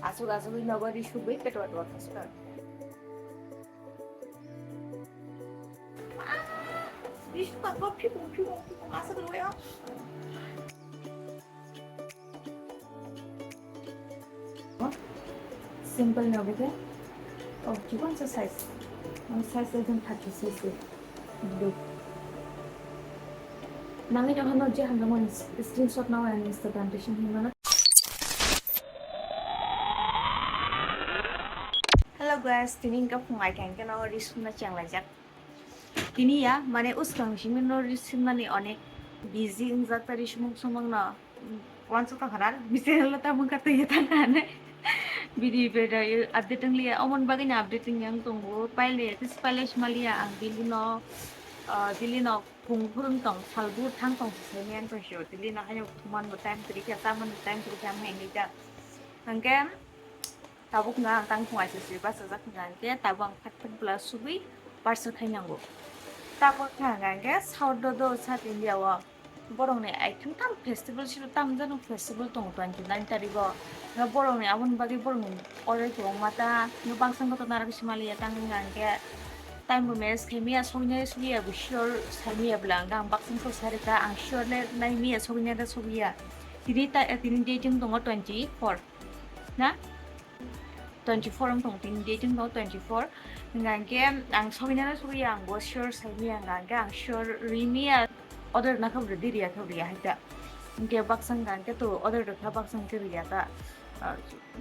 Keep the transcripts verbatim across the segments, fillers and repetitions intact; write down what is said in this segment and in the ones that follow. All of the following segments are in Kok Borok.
Aswk aswk nogo ri subwi peto ato khaskha. Ri subka ko phipung phipung phipung aswk rwui o. Simple nogo khe. Oh, chikon sa size. Ang size ekdom thirty six. Nangni jahano je hamjakmani screenshot nao ani Instagram tei simi mano. Hello guys, tini hwnkhe phung aithang khe no ri sumna chenglaijak. Tini ya, mane uskang simi no ri sumnani onek busy wngjak, tei ri sumung sumung no. Wansuk tong khana, bisi lo ta mungka twi tang khana. Video video update wng liya, omon bagwi ni update wng yang tongo, paile, tis paile sima liya ang Delhi no, ah, Delhi no kung phurung tong, sal bur thang tong se semi ang tong sio, Delhi no hayo man bo time twi khe, ta man bo time twi khe, ang hai ni ta. Hangke, tabuk no ang tang thung aisisi bachajak hwnka hwnkhe tabuk ang phat phat bwla subui parcel khai nango. Tabuk hwnka hwnkhe South Dodo South India o borokni aithung tam festival siro tam jani festival tongo twenty nine tarikgo. Nga borokni aboni bagwi borokni order kwbangma ta nga baksa wngkha to narwgwi sima liya tang hwnka hwnkhe time bo manage khai maya soknai sokya bo sure sai maya bwla hwnka ang baksa wngkha sai rwkha ang sure le nai maya soknai da sokya tini ta tini date wng tongo twenty four. Na? Twenty four wng tong tini date wng tong twenty four. Hwnka hwnkhe ang sogwi nano sogwi ang bo sure sai maya hwnka hwnkhe ang sure ri maya order na khe bwrwi di riya khe riya hai ta. Hwnkhe baksa hwnka hwnkhe to order rwkha baksa hwnkhe riya ta. Ah,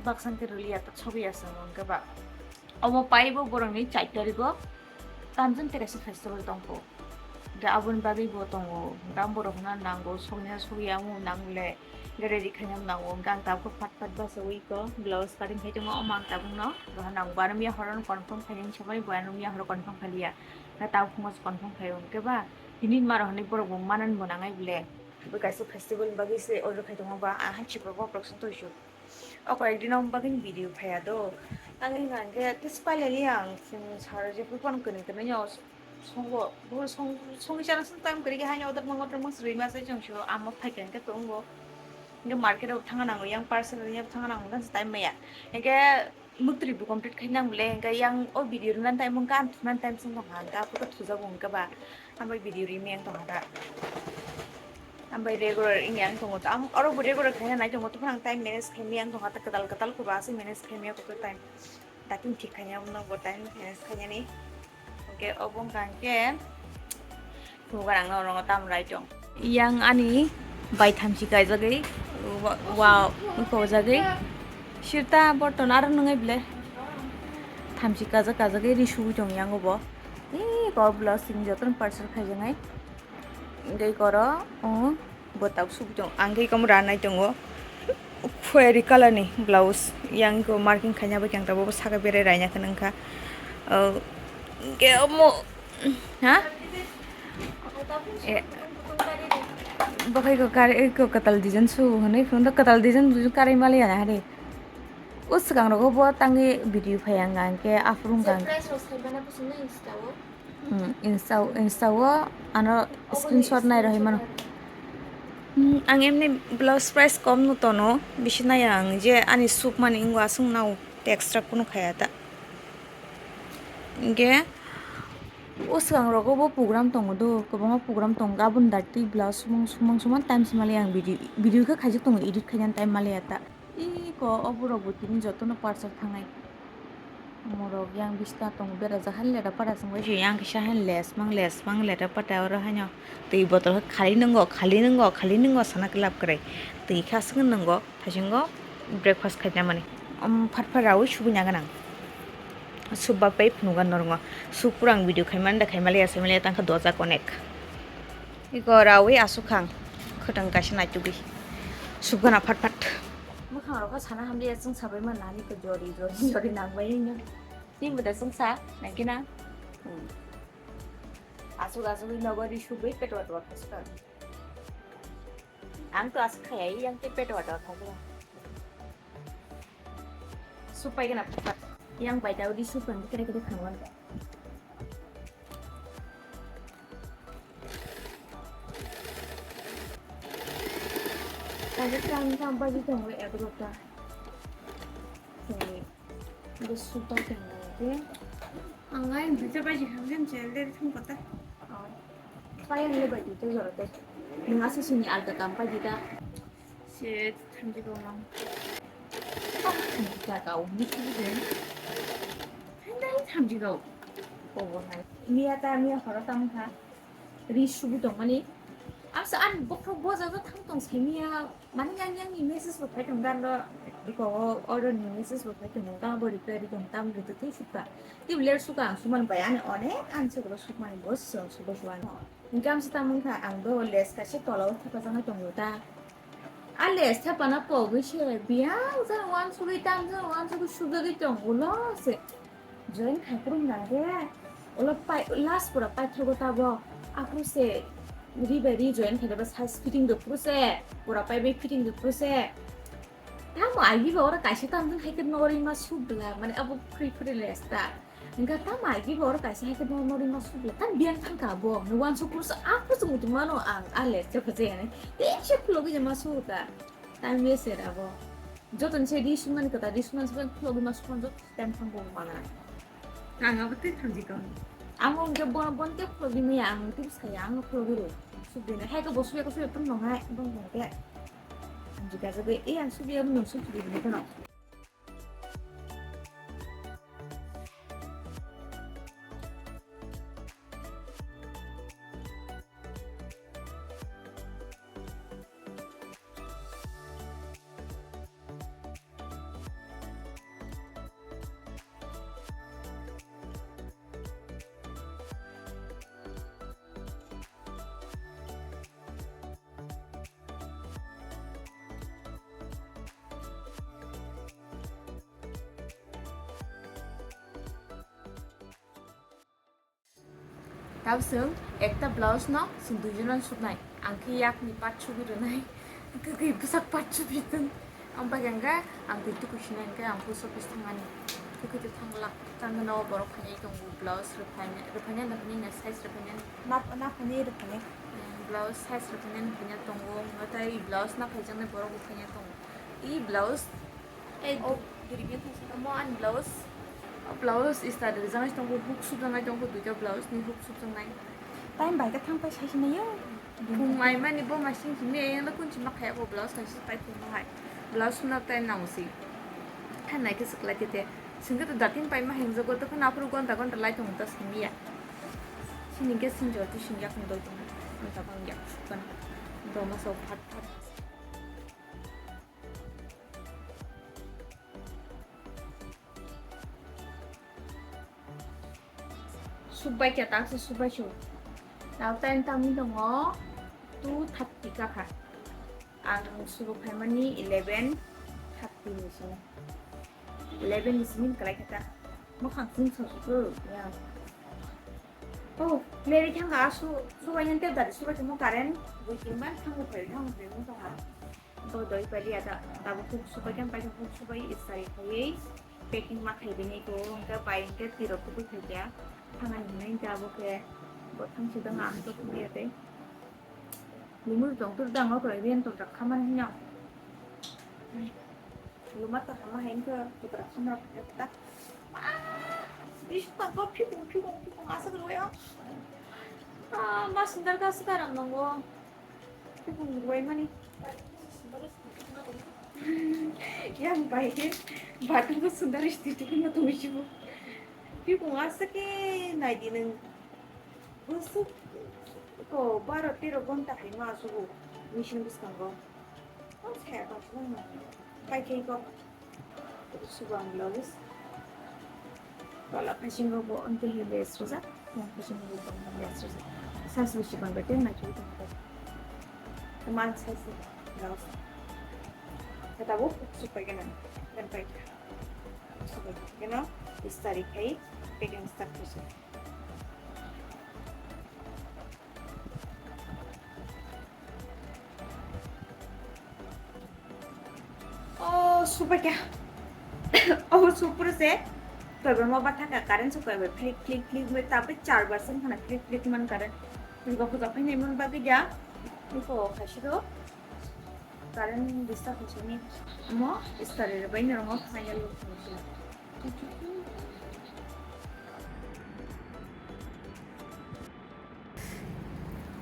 baksa hwnkhe rwliya ta sogwi ya se hwnka ba. Omo paibo borokni char tarigo tamjani teresa festival tongkho. Hwnkhe aboni bagwi bo tongo, hwnkhe ang borok hwnna nango, soknai sokya wng nangle, hwnkhe ready khaina nango, hwnkhe ang tabukhe phat phat bachawi ko, blouse cutting khai tongo, omo ang tabukno rohor nango, bo ano miya horo confirm khainani samani bo ano miya horo confirm khaliya, hwnkhe tabuk phungo confirm khaio, hwnkhe ba tini ma rohorni borok bo manani bo nangai ble, bo kaisa festival bagwi se order khai tongo ba, ah, hanchi borok bokhorok song toisuk. O koyekdino bagwino video phaiya do. Ang wngkha hwnkhe tei swpailani ang chwng sar jephru phano kwnwi kwnwi no songo. Bo song-, songwi chana song time kwrwi khe haino order mang order mang swrwi ma se chwng sio amo phaikha hwnkhe tongo. Hwnkhe market o thangna nango yang parcel ya thangna nango hwnkhe time maya. Hwnkhe Muktri bo complete khai nang le, hwnkhe yang o video rwna time wngkha, ang thuna time se wngkha, hwnkhe aphuru khe thujago hwnkhe ba, ang bai video ri miyang tongkha da. Ang bai regular wngya ang tongo, ang oro bo regular khaina nai tongo, tei phano ang time manage khai miyang tongkha, kwtal kwtal khe ba se manage khai miyang tongkha time. Dating thik khaina wngno bo time manage khainani. Hwnkhe obo wngkha hwnkhe. Bubar ang norok tam rai tong. Yang ani bai thamchi kaijagwi wa, wa, kojagwi. Sirta borton aro nwngai ble. Thamchi kajak kajagwi ri sugwi tong yang obo. Ee, kok blouse sini jotono parcel khaijaknai. Tei koro, o, bo tabuk sugwi tong. Ang tei komo ranai tongo. Khweri colour ni blouse, yang ko marking khaina bai khe ang tabuk saka berai raina khe nang kha. O, hwnkhe omo, ha? E, bo khai ko kar-, ko kwtal design su hwnwi phano kwtal design bu karai mali ya na hari. O swkang rogo bo tangwi video phai ang hwnkhe aphuru wngkha. Surprise rok sai mana bwswk nai Insta o? Hmm, Insta, Insta o ano screenshot nai rohoi mano. Hmm, ang emni blouse price kom no tono, bisi nai ang je ani suk mani wngkha aswk nao, tei extra kunu khaya ta. Hwnkhe o swkang rogo bo program tongo do, kwbangma program tongo, aboni dati blouse sumang sumang sumang time se mali ang video, video khe khaijak tongo, edit khainani time mali ya ta. Iko, o borok bo tini jotono parcel thangnai. Morok yang bista tongo, berajak hai lera para chwng bai se yang kisa hai les mang, les mang lera pata oro haino twi botol hai khali nwngo, khali nwngo, khali nwngo sana kwlap kwrwi. Twi kha swk nwngo, thaisingo breakfast khaina mani. Om phat phat raui subui na gwnang. Subba pai phunukgo norwngo. Suk pura ang video khaimani da khaimaliya, saimalia tangkha doja connect. Iko raui aswk ang khwtang kaisa naitugwi. Subgana phat phat. Mwkhang rok khe sana hamliya chwng sabai man nani khe jori jori jori nangbai no. Tini bo da chwng sa nangkhe na. Hmm. Aswk aswk nogo ri subwi peto ato khaskha. Ang to aswk khaya yang tei peto ato khaskha. Supai gana phat phat. Yang bai da ri supai kere kere khangwan. Kaisa chang chang baji tongo egarota. Bo supa tongmani khe. Ang ai duita baji hamjam chel de thang kota. Pai ang le bai duita jora de. Nwng asa sini alta kam pai dita. Se thamji ko mang. Thamji ka ka uni sini de. Handai thamji ko. Ko bo hai. Miya ta miya horo tam kha. Ri subu tongmani. Asa an bokhok bojak thang tong simiya. Mani yang yang ni message bo phai tong dan do. Ko order ni message bo phai tong dan bo reply ri tong tam ri to tei sukha. Ti bler sukha ang suman bai ani onek an se ko sukmani bo song subo suan. Hingke ang se tam wngkha ang do les kaisa tola o thapa jana tongo ta. A les thapa na pogwi se biyang jana wan sugwi tam jana wan sugwi sujagwi tong ulo se. Join khai phuru hwnka khe, ulo pai, last pura paithago tabok. Aphuru se ri bai ri join khai ba size fitting rok phuru se, pura pai bai fitting rok phuru se. Tamo agi ba oro kaisa tamjwng hai khe norwi ma subla, mane abo free free lesta. Hwnka tamo agi ba oro kaisa hai khe norwi ma subla. Tam biyang thangka abo, no wansuk phuru se aphuru se muitu mano ang a lesta phajai ani. Tei se khulogwi ma suka. Time waste era abo. Joto ni se ri sumani kwtal, ri sumani se khulogwi ma sukha joto. Tem thang bo mana. Ang abo tei thamji kong. Ang ong ke bon bon ke khulogwi maya ang tei bwskai ang khulogwi ro. Subdina hai ke bo subya ko subya pun nong hai bong bong ke. Thamji ka jabe e ang subya no subdina kono. Tabuk chwng ekta blouse no chwng duijon no suknai. Ang khe yakni part sugwi rwnai, kwkhwi bwsak part sugwi rwng. Ang bai hwnkhe ang twi tukui sinai hwnkhe ang post office thangmani. Kwkhwi twi thanglak, tangwi no borok phainai tongo, blouse rwphainai, rwphainai hwnkhe nini size rwphainai. Nap-, naphainai rwphainai. Blouse size rwphainai rwphainai tongo, hwnkhe tei blouse naphaijaknai borok bo phainai tongo. I blouse. Ei, oh, duri biya thangsa. Omo ani blouse. O blouse istar rijak nai tongo, hook sujak nai tongo, duita blouse ni hook sujak nai. Time bai khe thang pai sai sinai yo. Bung mai mani bo masing simi, eyang da kun chima khaya bo blouse kaisa pai thung hai. Blouse suna time nango si. Khan nai khe swklai tete. Singkhe to dating pai ma hengjago, to khana aphuru gonta gonta lai tongo ta simi ya. Sini khe sinjo tu singya khun doi tongo. Anta bang ya sukana. Doma so phat phat. Subai khe tak se subai su. Nao time tangwi tongo two thirty ka kha. Ang subo phaimani eleven thirty ni simi. Eleven ni simi kwlai khe ta. Mokhang chwng sa su ya. Oh, leri thang ka su, subai yan te dari subai mo current. Bui tin ban thang phai thang phai mo ta. Bo doi pali ada, tabuk kuk subai kan pai kuk subai isari khaiwi packing ma khai bini ko, hingke bai hingke tirok kubui khaikya, thangani hinai hingke abo khe bo thang si dang ang to thang ya tei. Lumur tong tur dang o koi riyan tong tak khaman hinya. Luma ta hama hai hingke putra khamra ta. Ah, bisu ta ko phikung phikung phikung asa koi ya. Ah, ma sundar ka sekarang nongo. Kubun rwai mani. Yang bai khe bathroom ko sundar isti twi kheno tongwi sibo. Kubun asa khe nai di nwng. Bwswk ko baro tero ghonta hai ma asugo machine bwskango. O saya tong sung ma. Pai khe ko. Subang blouse. Tola phasingo bo onte hi lace rwjak, yang phasingo bo tongma lace rwjak. Size bo sibang bai ten naithok tongma bai. Teman size ni blouse. Kata bo supai gana, dan pai. Supai gana, istari khai, packing start khaisa. Oh, supai kya? Oh, super se. Toibar ma batha ka current supai bai flick, flick, flick bai tabe char bar sen khana flick, flick man current. Twiba puja phai nai man bagwi ja. Iko khaisi do. Current disturb khaisi ni. Mo istari bai ni rongo final look khaisi.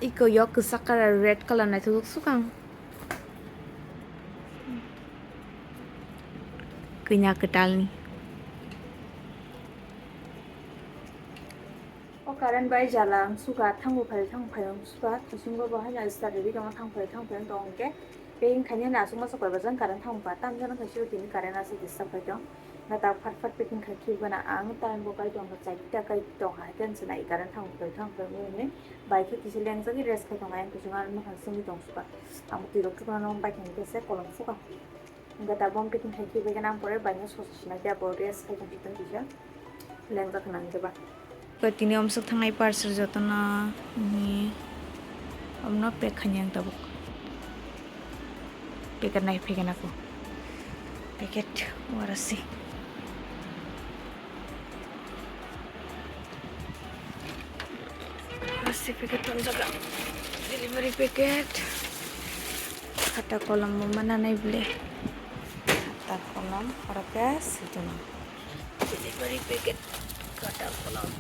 Iko yok kwchak colour, red colour naithok sukang. Kanya kwtalni. O current bai jala ang suka, thango phai, thango phai ang suka, thusungo bo haino start ready tongma thang phai, thang phai tong hwnkhe. Packing khainani aswk masa koi bajang current thang pa, tam jani khai siro tini current aswk disturb khai tong. Na ta phat phat packing khai khibana ang, time bo kai tong kha, chaita kai tong ha, tense na i current thang phai, thang phai wngwi bai khe kisa lengjagwi rest khai tong, ayang kuchung ani mukhang simi tong suka. Ang twi rok thukna no bai khe kisa kolom suka. Hingke tabuk packing khai khibai khe nang pore baino sosa sinai khe abo rest khai tong kisa lengjak nang khe ba. Koi tini omsok thangnai parcel jotono, ni omno pack khainai ang tabuk. Packet nai packet nako. Packet warasi. Warasi packet tonjak ang. Delivery packet. Khata kolom bo mana nai ble. Khata kolom, oro khe swijwno. Delivery packet, khata kolom.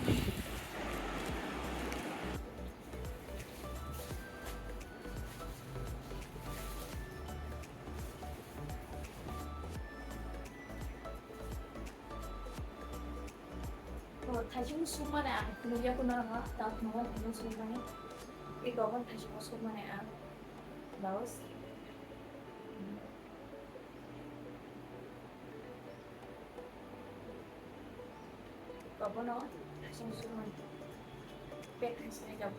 Thaising sukmani ang nukya kuno rwngno, tak nungwi thaising sukmani. Tei dogon thaising sukmani ang. Blouse. Obono thaising sukmani. Bag hai sinai jago.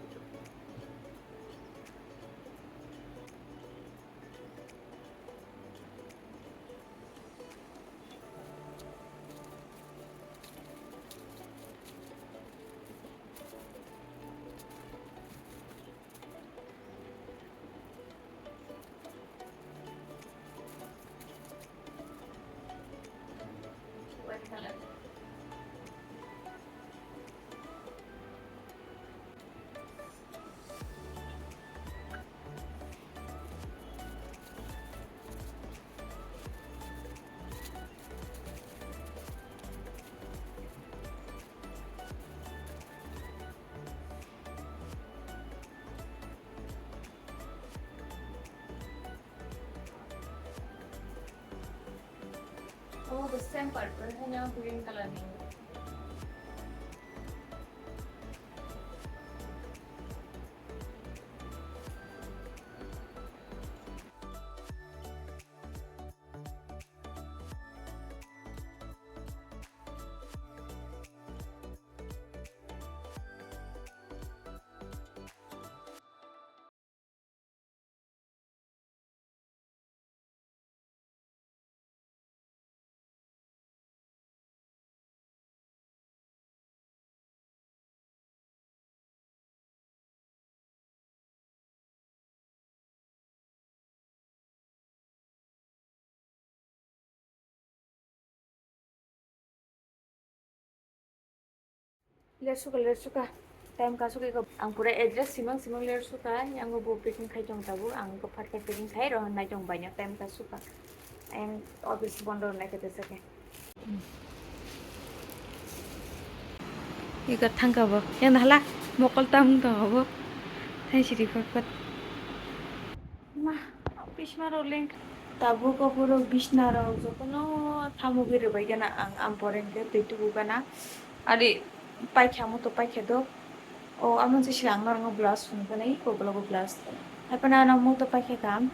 Oh, the same purple hai na, green colour ni. Ler suka, ler suka. Time kasu ke ang pura address simang simang ler suka. Yang bo packing khai tong tabu. Ang ko phat phat packing khai rohon nai tong baino time kasu ka. Ang office bondo nai kete sake. Ika thangka bo. Yang hala mokol tam tong bo. Thai siri phat phat. Ma, bisma rok leng. Tabuk o borok bisna rok jotono thamogwi rwbai gana ang, ang pore hwnkhe twi tubu gana. Ari paikha, moto paikha do. O amo se swkang norok blouse phunuknai, koklogo blouse. Haipano ano moto paikha kam,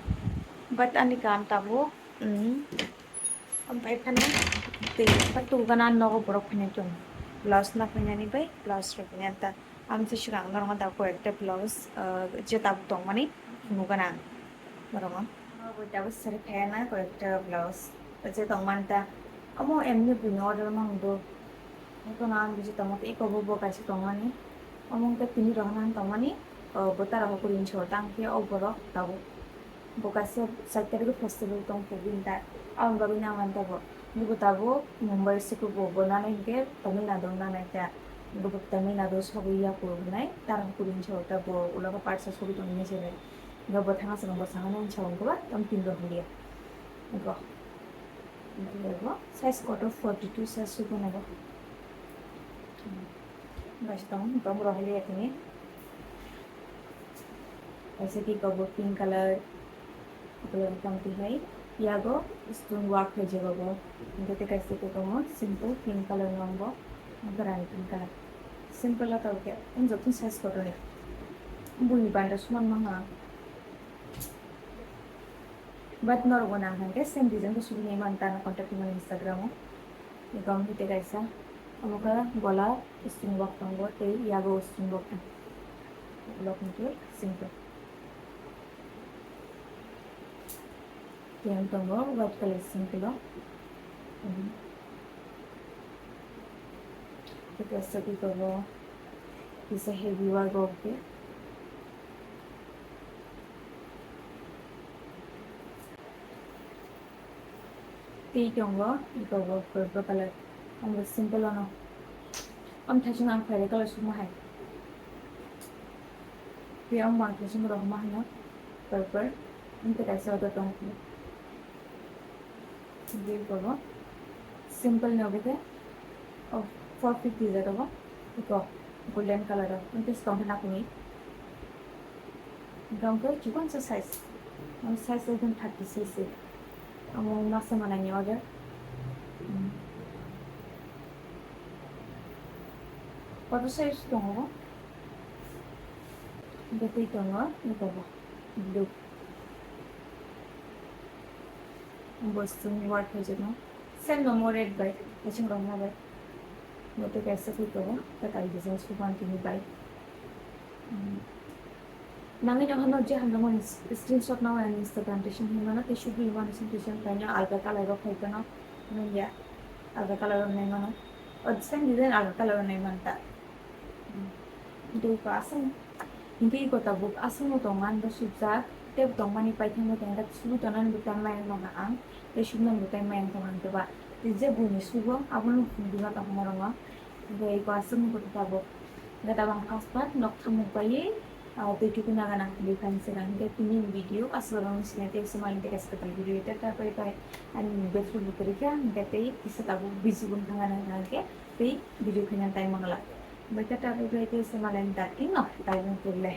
but ani kam tabuk, mm, Omo bai phano twi patu gana nogo borok phainai tong. Blouse na phainani bai blouse rok phainai ta. Ang se swkang norok da koyekta blouse, ah, je tabuk tongmani phunuk gana ang norok. Omo bai tabuk sari phaiya na koyekta blouse je tongmani ta. Omo emni buino order mang do. Eko na ang biji tongma tei eko bo bo kaisa tongmani. Omo wngkha tini rohorna tongmani, ah, bo tara hokori ni sor tang khe o borok tabuk. Bo kaisa side tarikh o festival tong khe bini ta, aboni bagwi nang manta bo. Bo tabuk Mumbai se khe bo, bo nanai hwnkhe Tamil Nadu nanai ta. Bo Tamil Nadu sogwi yaphuru hwnwi tara hukuri hinwi sa ta bo ulo khe parsa sogwi tongwi hinwi sa nai. Bo thangna swkang bo sa hwnwi hinwi sa wngkhe ba tamo tin rok hinliya. Bo. Size kotor, forty two size sugo nago. Guys, tong, tong rohile tini. Kaisa ki kobo pink color, color tong tihai. Yago stone work hai jago bo. Hingke te kaisa ki komo simple pink color nong bo. Hingke rani pink color. Simple o tong ke, unjak tun size kotor ya. Bui banda suman manga. But norok bo nang hingke same design ko sugi man tano contact ni Instagram o. Ego ang hite kaisa. Omo khe gola string work tongo tei yago string work tongo. Block ni simple. Yang tongo white color simple o. Kita segi tongo. Bisa heavy work oke. Tei tongo, iko bo purple color. Ang bo simple ono. Ang thaichung ang khaire color sukma hai. Tei ang bang thaichung rohma hano purple. Ang tei kaisa order tong. Tei iko bo simple no bete. Oh, four fifty jat obo. Iko golden color o. Ang tei tong hana kuni. Hingke ang khe chikon sa size. Ang size ekdom thirty six se. Amo masa manani order. Hmm. Koto size tongo? Hingke tei tongo, ni kobo. Blue. Bo sung work hai jeno. Same no mo red bai, kaching rong na bai. Bo tei kaisa tei tongo, ta kai design suban tini bai. Hmm. Nangni no hano je hamjakmani screenshot no ani Instagram tei sing himano tei sugui mano sing tei sing kaino alga color rok khai tono. Nangya alga color rok nai mano. O same design alga color rok nai manta. Hingke iko aswk, hingke iko tabuk aswkno tongma hingke sukjak, tei bo tongmani paithakgo tongkha, sugui tongnani bo tei mayang tongkha ang, tei suknani bo tei mayang tongkha hingke ba, tei je buini sugo abono phunukgwi ma tongkha norokno, hingke iko aswkno tabuk, hingke tabuk ang first part nok thamung paiwi, ah, tei tuku naga nang tongwi phaini swkang, hingke tini video aswk rokno sini tei swmai tei kaisa kwtal video, tei ta pai pai ani bethrogo kwrwi kha, hingke tei kisa tabuk busy wng thangna hingke tei video khaina time mangla. Bai ta ta bai bai tei se malai ni dating no, dating no purle.